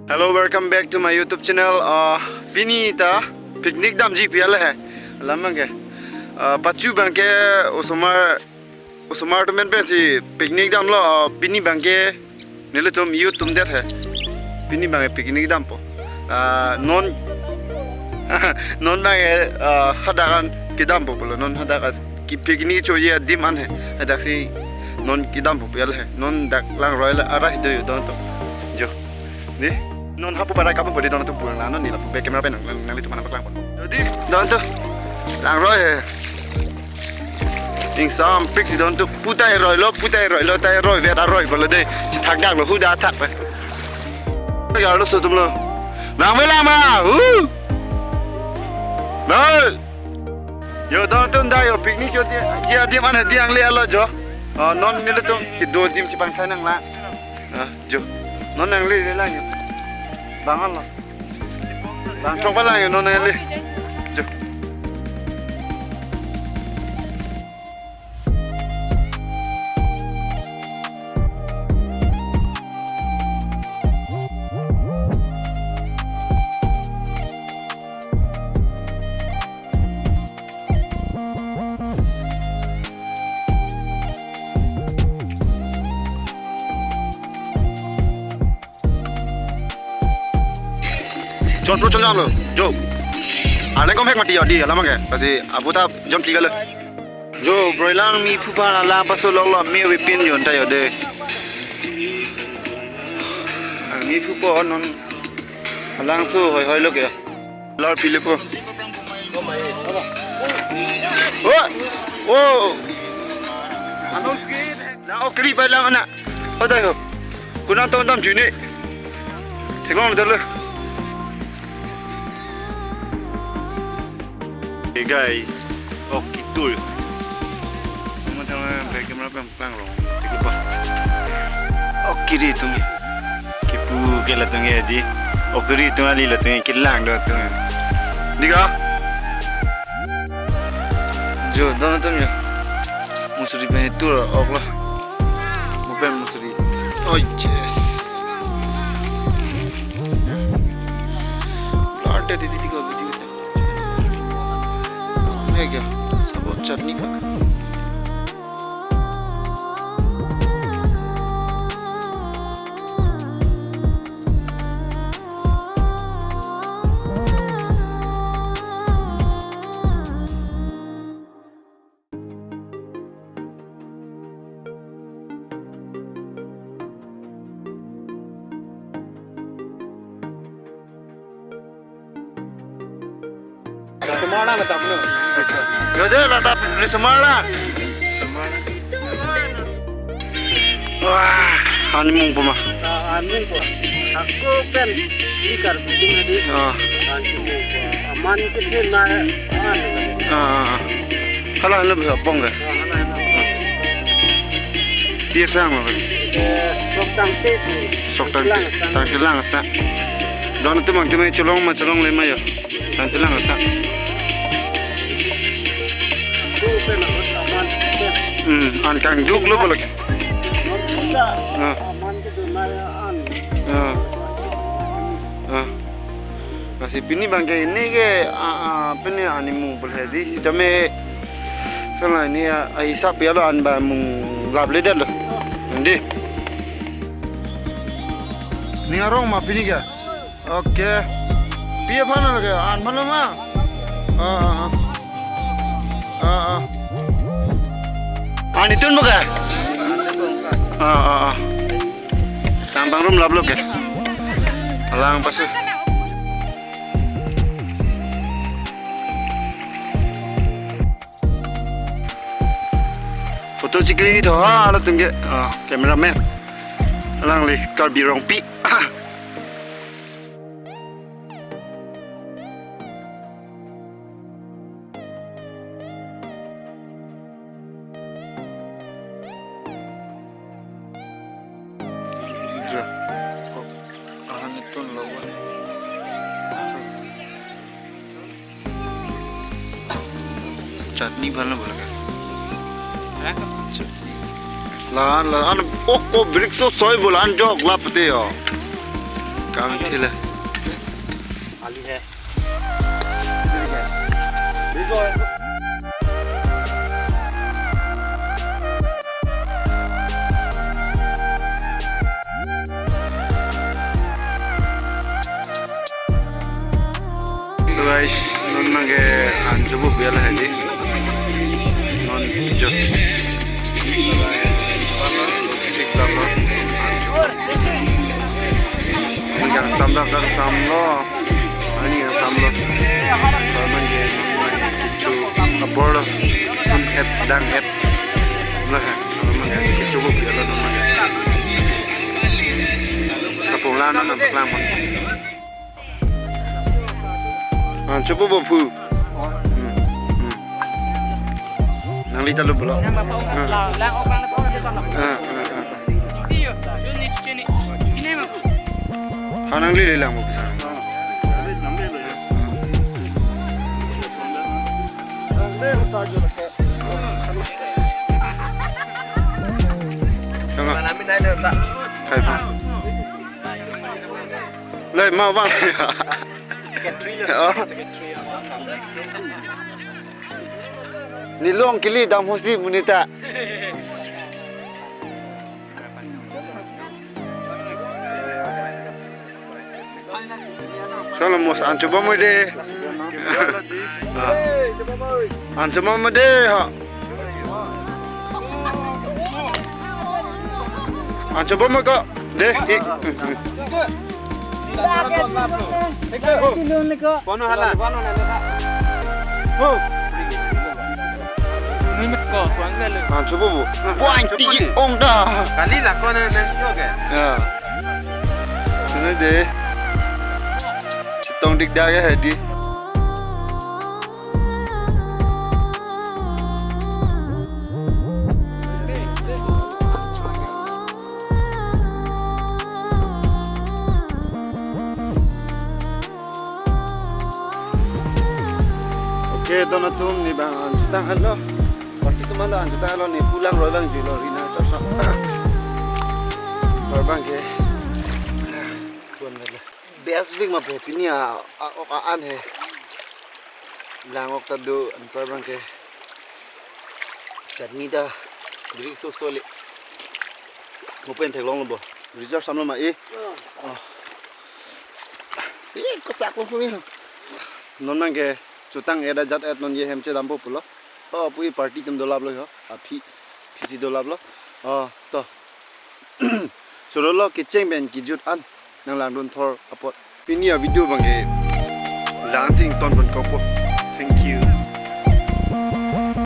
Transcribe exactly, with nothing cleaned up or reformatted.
Hello, welcome back to my YouTube channel. Uh, pini ta picnic damji pu ale he. Alam abangke, uh, pachu abangke osomar, osomar atum pen pensi picnic damlo. Uh, pini abangke nelitum youth atum det he. Pini abangke picnic dampo. Uh, non non abangke, uh, hadak an kedampo pulo, non hadak an ke picnic choji adim an he. Hadaksi non kedampo pu ale he. Non dak langroi le arah do yo don to. Jo. Dei, non hapu parai kapu padi don to pulang la, non neli lapu back camera pen nang, nang, nanglitum aphan nangpaklangpo. Dei, don to. Langroi he. Ingsampik si don to, pu ta roilo, pu ta roilo, ta roi vet aroi pulo dei. Chethak daklo, hu da thak pe. Garlo so atumlo. Lang me lang ma. Hu. Dei. Yo, don atum dei yo, picnic choji adim an he, dei nangle alo jo. Oh, non nelitum kedo adim chepangthai nang la. Ah, jo. Non nangle le lang yo. Bang anlo. Bang chong pa lang yo non nangle. Jo. Chot pro chot lo. Jo. Arleng kom hek mati yo dei alam abangke. Lasi abu ta jom tiga le. Jo, broilang mi phu aphan alang paso loklo, me vepin yon ta yo dei. Ang mi phu po non alang su hoi hoi lo ke. Lar pile po. Oh, oh. Anu ski. Lang ok kri pa lang ana. Hoda ho. Kunang tong dam juni. Theklong dolo. Hey guys, ok kitur. Sama-sama back camera pen plang rong. Cek lupa. Ok kiri tung. Kipu ke latum ke dei. Ok kiri tung ali latum ke kelang do tung. Dei ga? Jo, don atum yo. Musuri pen tur ok lo. Mo pen musuri. Oh yes. Lord, dei, dei, dei, dei, dei. Hai kya? Sabot chutney ba. Semana na tap no. Yo, dei, la tap di semana. Wah, ani mung puma. Ah, ani mung puma. Ako pen ikar bidung adi. Ah. Ani mung puma. Aman kita na, ah. Ah, ah, ah. Hala, hala, bisa pong ke? Ah, hala, hala. Dia sang lo. Eh, sok tangte. Sok tangte. Tangte lang sa. Don atum angti mai cholong ma cholongle ma yo. Tangte lang sa. Hmm, an kangduk lo bolak. Ah. Ah. Ah. Lasi pini abangke ini ke, ah, ah, pini ani mung bolak dei, sitame sala ini ya, ah, hisap ya lo an ba mung lap le det lo. Dei. Ning arong ma pini ke. Okay. Pi aphan lo ke? An aphan lo ma? Ah, ah, ah. Ah, ah. An itun bo ke? Ah, ah, ah. Sang bang room lap lo ke. Alang pasu. Photo chikli tho ha, latum ke. Ah, cameraman. Alangli Karbi Rongpi. Ah. Chutney bhalo bola ka? Chutney. La, la, an, oh, ko brick so soi bola an jok la pate yo. काम ठीक है। खाली है। So guys, non abangke ancho bo biala hedi. Non just. Thik tha non. Anke samdak dak samlo. Ani samlo. So abangke kecho apor lo. An et dang et. Lah, abangke kecho bo biala non abangke. Kapungla non abang lang. Ancho bo bo phu. Hmm, hmm. Nangli ta lo pulo. Hmm. Ah, ah, ah, ah. Ha, nangli le lang bo. Tama. Hai pa. Lai ma bang. Secretary lo. Oh. Secretary. Nilong kili dam hosi monit ta. Salam mos ancho bom de. Ah. Ancho bom de ha. Ancho bom ko. De, ik. Kono hala? Ko, kuang lalu. Ancho bom. Buang tiki ong da. Kali la kono na yoga. Ya. Sini de. Chetong dik da ya hedi. Okay, to nangtum ni bang anchotang halo. Pasti teman dah anchotang halo ni pulang roi bang julo rina sasa. Roi bang ke. Kuan dala. Best ving ma po pini a, a, ok a an he. Lang ok ta do anpar bang ke. Chutney ta birik so so le. Mo pen theklong lo bo. Result samlo ma e. Oh. Eh, kosak lo kumi. Non bang ke chotang et ajat et non ye hem chedampo pulo. Oh, pu e party atum dolap lo ho. Aphi, phisi dolap lo. Oh, to. Choro lo kecheng pen kejut an. Nang langdun thor apot. Pini a video bang ke lang si ington pon kokpo.